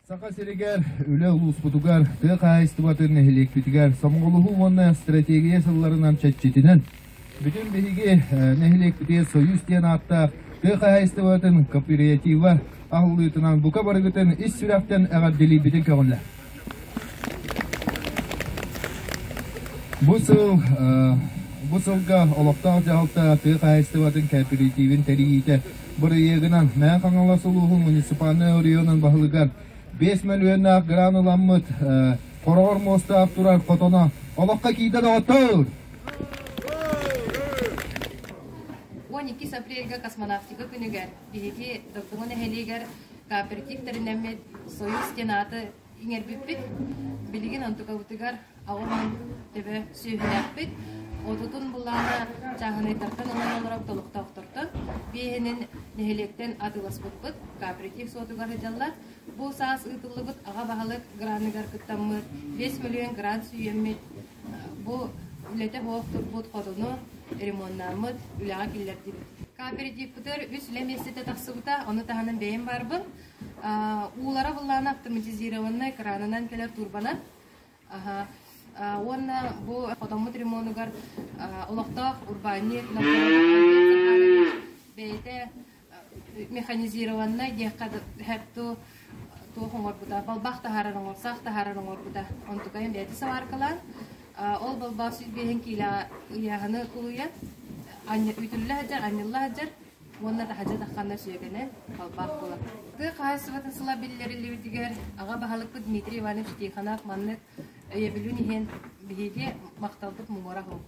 Саха сиригэр үлэ улууспутугар, тыа хаһаайыстыбатын нэһилиэкпитигэр сомоҕолоһуу уонна стратегия сылларынан чэрчитинэн бүтүн биһиги нэһилиэкпитигэр Союз диэн ааттаах тыа хаһаайыстыбатын кооператива аһыллыытынан бука барыгытын ис сүрэхтэн эҕэрдэлиирбитин көҕүлэ. Бу сыл бу сылга олохтоох дьаһалта тыа хаһаайыстыбатын кооперативын тэрийиитэ бырайыагынан Мэҥэ Хаҥалас улууһун муниципальнай оройуонун баһылыгар 5 мөлүйүөннээх гран ыламмыт хороҕор муостаах турар хотоно олоххо киирдэ доҕоттоор! 12 апрельга космонавтика күнүгэр биһиги Догдоҥо нэһилиэгэр кооператив тэринэммит Союз диэн ааты иҥэрбиппит. Билигин онтукабытыгар 80 төбө сүөһүлээхпит. Отутун былаана чааһынайдартан ылан олорор толуктоохтортон, биэһинин нэһилиэктэн атыыласпыппыт. Кооператив суотугар сылдьаллар. Бу саас ыытыллыбыт аҕа баһылык граныгар кыттаммыт 5 мөлүйүөн грант сүүйэммит. Бу үлэтэ суох турбут хотону ремоннааммыт, үлэҕэ киллэрдибит. Кооперативпытыгар үс үлэ миэстэтэ тахсыбыта, ону таһынан бэйэм баарбын. Уулара былаана автоматизированнай кранынан кэлэр турбанан. Уонна бу хотоммут ремонугар олохтоох урбаанньыт бэйэтэ механизированнай диэххэ хэпту туох оҥорбута, балбаах таһаарар оҥор, саах таһаарар оҥорбута. Онтукайын бэйэтэ саваркалаан, ол балбаах 105 киилэҕэ ыйааһыны тулуйан, үтүллэ сылдьар, анньылла сылдьар уонна таһырдьа тахханна сүөгэнэн балбаах буолар. Тыа хаһаайыстыбатын сыла биллэриллибитигэр аҕа баһылыкпыт Дмитрий Иванович Тихонов маннык өйөбүлүн иһин биһиги махталбыт муҥура суох.